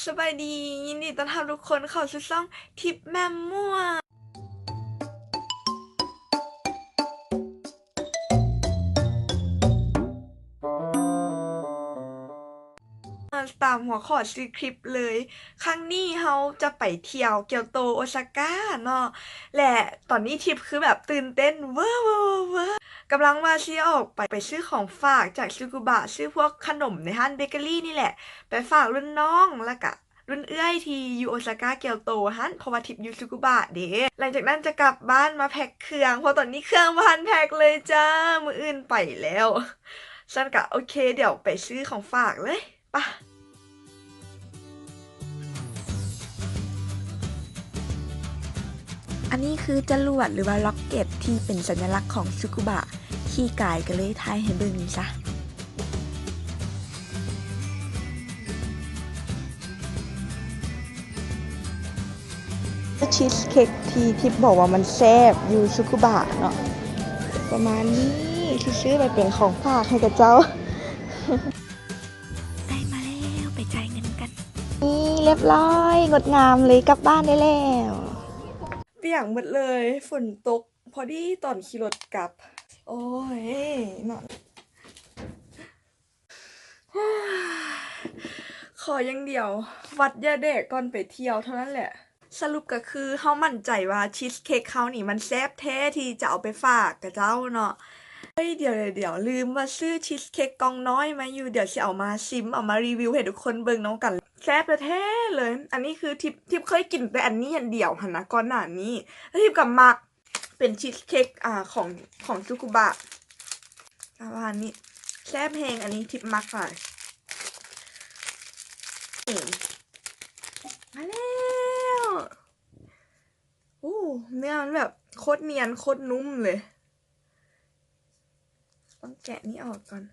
ສະບາຍດີ, ຍິນດີຕ້ອນຮັບທຸກຄົນເຂົ້າສູ່ຊ່ອງທິບແມ່ມວນ. ຕາມຫົວຂໍ້ຊື່ຄລິບເລີຍ, ຄັ້ງນີ້ເຮົາຈະໄປທ່ຽວກຽວໂຕ ໂອຊາກາເນາະ ແລະ ຕອນນີ້ທິບຄືແບບຕື່ນເຕັ້ນເວີໆໆ ກຳລັງວ່າຊິອອກໄປ ໄປຊື້ຂອງຝາກຈາກຊູກຸບະ, ຊື້ພວກຂະໜົມໃນຮ້ານເບເກີຣີນີ້ແຫຼະ ໄປຝາກລຸ້ນນ້ອງ ແລ້ວກະລຸ້ນເອື້ອຍທີ່ຢູ່ໂອຊາກາ ກຽວໂຕຫັ້ນ ເພາະວ່າທິບຢູ່ຊູກຸບະເດ້. ຫຼັງຈາກນັ້ນຈະກັບບ້ານມາແພັກເຄື່ອງ ເພາະຕອນນີ້ເຄື່ອງບໍ່ທັນແພັກເລີຍຈ້າ, ມື້ອື່ນໄປແລ້ວ. ຊັ້ນກະໂອເຄ, ດຽວໄປຊື້ຂອງຝາກເລີຍ. ປະ. ອັນນີ້ຄືຈະຫຼວດ ຫຼືວ່າລັອກເກັດທີ່ເປັນສັນຍະລັກຂອງຊູກຸບະ, ຂີ້ກາຍກໍເລີຍຖ່າຍໃຫ້ເບິ່ງຊະ. ຊີສເຄັກທີ່ທິບບອກວ່າມັນແຊບຢູ່ຊູກຸບະເນາະ, ປະມານນີ້, ຊິຊື້ໄປເປັນຂອງຝາກໃຫ້ກັບເຈົ້າ. ໄດ້ມາແລ້ວ, ໄປຈ່າຍເງິນກັນ. ນີ້ ລຽບຮ້ອຍ, ງົດງາມເລີຍ, ກັບບ້ານໄດ້ແລ້ວ. ປຽກໝົດເລີຍ, ຝົນຕົກພໍດີຕອນຂີ່ລົດກັບ. ໂອ້ຍ ເນາະ, ຂໍຢ່າງດຽວ ຫວັດຢ່າແດກກ່ອນໄປທ່ຽວເທົ່ານັ້ນແຫຼະ. ສະຫຼຸບກໍຄືເຮົາໝັ້ນໃຈວ່າຊີສເຄັກເຮົານີ້ມັນແຊບແທ້ທີ່ຈະເອົາໄປຝາກກັບເຈົ້າເນາະ. ເອີຍ ດຽວໆໆ ລືມວ່າຊື້ຊີສເຄັກກ່ອງນ້ອຍມາຢູ່, ດຽວຊິເອົາມາຊິມ ເອົາມາຣີວິວໃຫ້ທຸກຄົນເບິ່ງນຳກັນ. ແຊບແທ້ໆເລີຍ. ອັນນີ້ຄືທິບ ທິບເຄີຍກິນແຕ່ອັນນີ້ອັນດຽວຫັ້ນນະ ກ່ອນໜ້ານີ້, ແລ້ວທິບກໍມັກ ເປັນຊີສເຄັກ ອ່າ ຂອງ ຂອງຊູກຸບະ ປະມານນີ້, ແຊບແຮງ. ອັນນີ້ທິບມັກຫຼາຍ. ນີ້ ມາແລ້ວ. ໂອ້ ເນື້ອມັນແບບໂຄດນຽນ ໂຄດນຸ້ມເລີຍ. ຕ້ອງແກະນີ້ອອກກ່ອນ.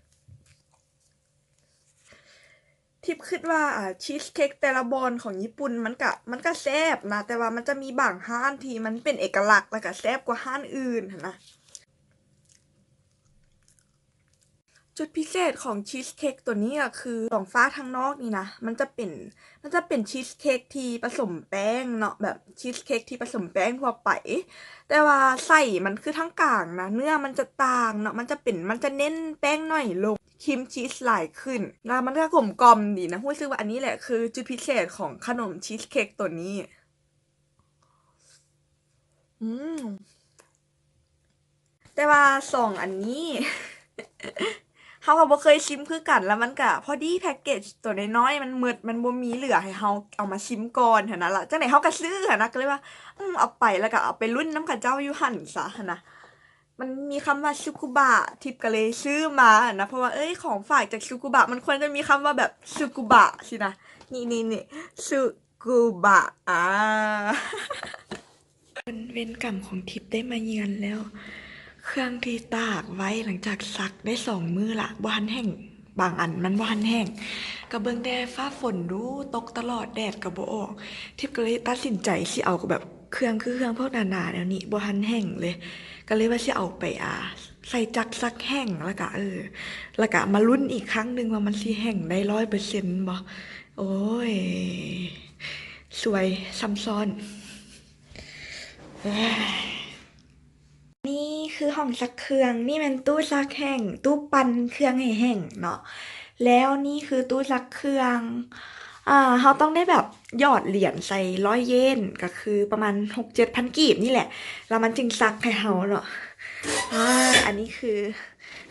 ທິບຄິດວ່າ ອ່າ ຊີສເຄັກແຕ່ລະບ່ອນຂອງຍີ່ປຸ່ນ ມັນກະ ມັນກະແຊບນະ, ແຕ່ວ່າມັນຈະມີບາງຮ້ານທີ່ມັນເປັນເອກະລັກ ແລ້ວກະແຊບກວ່າຮ້ານອື່ນຫັ້ນນະ. ຈຸດພິເສດຂອງຊີສເຄັກໂຕນີ້ກໍຄື ທ້ອງຟ້າທາງນອກນີ້ນະ ມັນຈະເປັນ ມັນຈະເປັນຊີສເຄັກທີ່ປະສົມແປ້ງເນາະ, ແບບຊີສເຄັກທີ່ປະສົມແປ້ງທົ່ວໄປ, ແຕ່ວ່າໄສ້ມັນຄືທາງກາງນະ, ເນື້ອມັນຈະຕ່າງເນາະ, ມັນຈະເປັນ ມັນຈະເນັ້ນແປ້ງໜ້ອຍລົງ, ຄຣີມຊີສຫຼາຍຂຶ້ນ, ແລ້ວມັນກໍກົມກ່ອມດີນະ. ຮູ້ສຶກວ່າອັນນີ້ແຫຼະຄືຈຸດພິເສດຂອງຂະໜົມຊີສເຄັກໂຕນີ້. ອືມ ແຕ່ວ່າສອງອັນນີ້ ເຮົາກໍບໍ່ເຄີຍຊິມຄືກັນ, ແລ້ວມັນກະພໍດີ ແພັກເກດໂຕນ້ອຍໆ ມັນໝົດ ມັນບໍ່ມີເຫຼືອໃຫ້ເຮົາເອົາມາຊິມກ່ອນຫັ້ນນະ. ລະຈັ່ງໃດເຮົາກໍຊື້ຫັ້ນນະ, ກໍເລີຍວ່າ ອືມ ເອົາໄປ ແລ້ວກໍເອົາໄປລຸ້ນນຳເຂົາເຈົ້າຢູ່ຫັ້ນຊະຫັ້ນນະ. ມັນມີຄຳວ່າຊູກຸບະ, ທິບກໍເລີຍຊື້ມານະ, ເພາະວ່າ ເອີຍ ຂອງຝາກຈາກຊູກຸບະ ມັນຄວນຈະມີຄຳວ່າແບບຊູກຸບະຊີ້ນະ. ນີ້ໆໆ ຊູ ກູບາ ອາ ເປັນເວນກຳຂອງທິບໄດ້ມາເຢືອນແລ້ວ. ເຄື່ອງທີ່ຕາກໄວ້ຫຼັງຈາກຊັກໄດ້ສອງມື້ລະ ບໍ່ທັນແຫ້ງ, ບາງອັນມັນບໍ່ທັນແຫ້ງ. ກະເບິ່ງແຕ່ຟ້າຝົນດູ ຕົກຕະຫຼອດ ແດດກະບໍ່ອອກ. ທິບກະເລີຍຕັດສິນໃຈຊິເອົາແບບເຄື່ອງ ຄືເຄື່ອງພວກໜາໆແນວນີ້ ບໍ່ທັນແຫ້ງເລີຍ. ກະເລີຍວ່າຊິເອົາໄປ ອາ ໃສ່ຈັກຊັກແຫ້ງ ແລ້ວກະ ເອີ ແລ້ວກະມາລຸ້ນອີກຄັ້ງໜຶ່ງວ່າມັນຊິແຫ້ງໄດ້ຮ້ອຍເປີເຊັນບໍ່. ໂອ້ຍ ສວຍຊ້ຳຊ້ອນ. ນີ້ຄືຫ້ອງຊັກເຄື່ອງ, ນີ້ແມ່ນຕູ້ຊັກແຫ້ງ, ຕູ້ປັ່ນເຄື່ອງໃຫ້ແຫ້ງເນາະ. ແລ້ວນີ້ຄືຕູ້ຊັກເຄື່ອງ, ອາ ເຮົາຕ້ອງໄດ້ແບບຫຍອດຫຼຽນໃສ່ຮ້ອຍເຢນ, ກໍຄືປະມານຫົກເຈັດພັນກີບນີ້ແຫຼະ, ແລ້ວມັນຈຶ່ງຊັກໃຫ້ເຮົາເນາະ. ອາ ອັນນີ້ຄື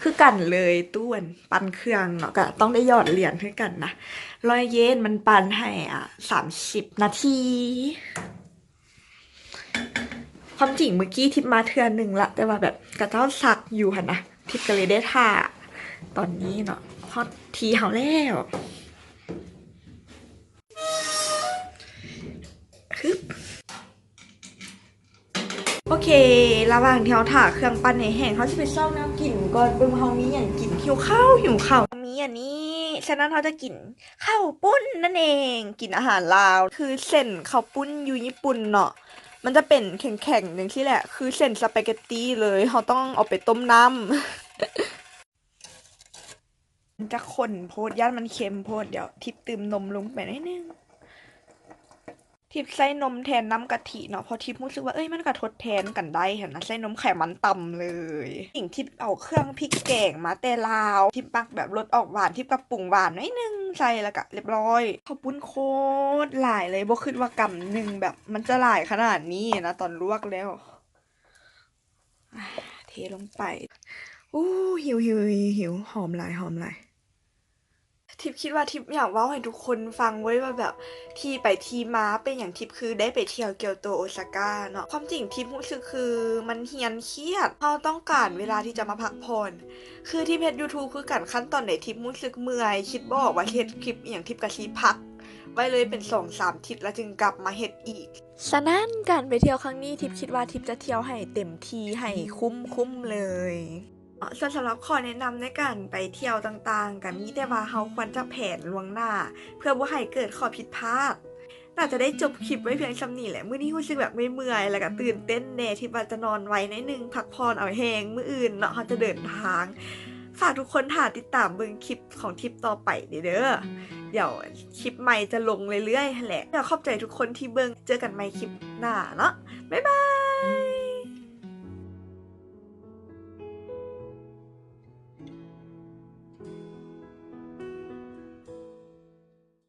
ຄືກັນເລີຍ, ຕູ້ປັ່ນເຄື່ອງເນາະ, ກໍຕ້ອງໄດ້ຫຍອດຫຼຽນຄືກັນນະ. ຮ້ອຍເຢນມັນປັ່ນໃຫ້ ອາ ສາມສິບນາທີ. ຄວາມຈິງມື້ກີ້ທິບມາເທື່ອໜຶ່ງລະ, ແຕ່ວ່າແບບເຂົາເຈົ້າຊັກຢູ່ຫັ້ນນະ, ທິບກໍເລີຍໄດ້ຖ້າ. ຕອນນີ້ເນາະ ຮອດທີ່ເຮົາແລ້ວ. ໂອເຄ ລະຫວ່າງທີ່ເຮົາຖ້າເຄື່ອງປັ່ນໃຫ້ແຫ້ງ, ເຮົາຊິໄປຊອກແນວກິນກ່ອນ, ເບິ່ງວ່າເຮົາມີຫຍັງກິນ. ຫິວເຂົ້າ ຫິວເຂົ້າ. ມີອັນນີ້, ສະນັ້ນເຮົາຈະກິນເຂົ້າປຸ້ນນັ້ນເອງ, ກິນອາຫານລາວ. ຄືເສັ້ນເຂົ້າປຸ້ນຢູ່ຍີ່ປຸ່ນເນາະ, ມັນຈະເປັນແຂງໆຈັ່ງຊີ້ແຫຼະ, ຄືເສັ້ນສະປາເກັດຕີເລີຍ, ເຮົາຕ້ອງເອົາໄປຕົ້ມນ້ຳ. ມັນຈະຂຸ້ນໂພດ, ຢ້ານມັນເຄັມໂພດ, ດຽວທິບຕື່ມນົມລົງໄປໜ້ອຍໜຶ່ງ. ທິບໃສ່ນົມແທນນ້ຳກະທິເນາະ ເພາະທິບຮູ້ສຶກວ່າ ເອີຍ ມັນກໍທົດແທນກັນໄດ້ຫັ້ນນະ ໃສ່ນົມໄຂມັນຕ່ຳເລີຍ. ຫຍັງທິບເອົາເຄື່ອງພິກແກງມາແຕ່ລາວ ທິບມັກແບບລົດອອກຫວານ ທິບກໍປຸງຫວານໜ້ອຍໜຶ່ງໃສ່ ແລ້ວກໍລຽບຮ້ອຍ. ເຂົ້າປຸ້ນໂຄດຫຼາຍເລີຍ ບໍ່ຄິດວ່າກຳໜຶ່ງແບບມັນຈະຫຼາຍຂະໜາດນີ້ນະ ຕອນລວກແລ້ວ. ເທລົງໄປ. ອູ້ ຫິວໆໆ ຫອມຫຼາຍ ຫອມຫຼາຍ. ທິບຄິດວ່າທິບຢາກເວົ້າໃຫ້ທຸກຄົນຟັງເວີຍ ວ່າແບບທີ່ໄປທີ່ມາເປັນຫຍັງທິບຄືໄດ້ໄປທ່ຽວກຽວໂຕ ໂອຊາກາເນາະ. ຄວາມຈິງທິບຮູ້ສຶກຄືມັນຮຽນຄຽດ ເຮົາຕ້ອງການເວລາທີ່ຈະມາພັກຜ່ອນ. ຄືທິບເຮັດ YouTube ຄືກັນ ຂັ້ນຕອນໃດທິບຮູ້ສຶກເມື່ອຍ ຄິດບໍ່ອອກວ່າຊິເຮັດຄລິບອີ່ຫຍັງ ທິບກໍຊິພັກໄວ້ເລີຍເປັນສອງສາມທິດ ແລ້ວຈຶ່ງກັບມາເຮັດອີກ. ສະນັ້ນການໄປທ່ຽວຄັ້ງນີ້ ທິບຄິດວ່າທິບຈະທ່ຽວໃຫ້ເຕັມທີ່ ໃຫ້ຄຸ້ມໆເລີຍ. ສ່ວນສຳລັບຂໍ້ແນະນຳໃນການໄປທ່ຽວຕ່າງໆ ກໍມີແຕ່ວ່າເຮົາຄວນຈະແຜນລ່ວງໜ້າ ເພື່ອບໍ່ໃຫ້ເກີດຂໍ້ຜິດພາດ. ໜ້າຈະໄດ້ຈົບຄລິບໄວ້ພຽງສ່ຳນີ້ແຫຼະ. ມື້ນີ້ຮູ້ສຶກແບບເມື່ອຍໆ ແລ້ວກໍຕື່ນເຕັ້ນແດ່ ທີ່ວ່າຈະນອນໄວໜ້ອຍໜຶ່ງ ພັກຜ່ອນເອົາແຮງ ມື້ອື່ນເນາະ ເຮົາຈະເດີນທາງ. ຝາກທຸກຄົນຖ້າຕິດຕາມເບິ່ງຄລິບຂອງທິບຕໍ່ໄປເດີ້. ດຽວຄລິບໃໝ່ຈະລົງເລື້ອຍໆຫັ້ນແຫຼະ. ດຽວຂອບໃຈທຸກຄົນທີ່ເບິ່ງ. ເຈີກັນໃໝ່ຄລິບໜ້າເນາະ. ບາຍບາຍ.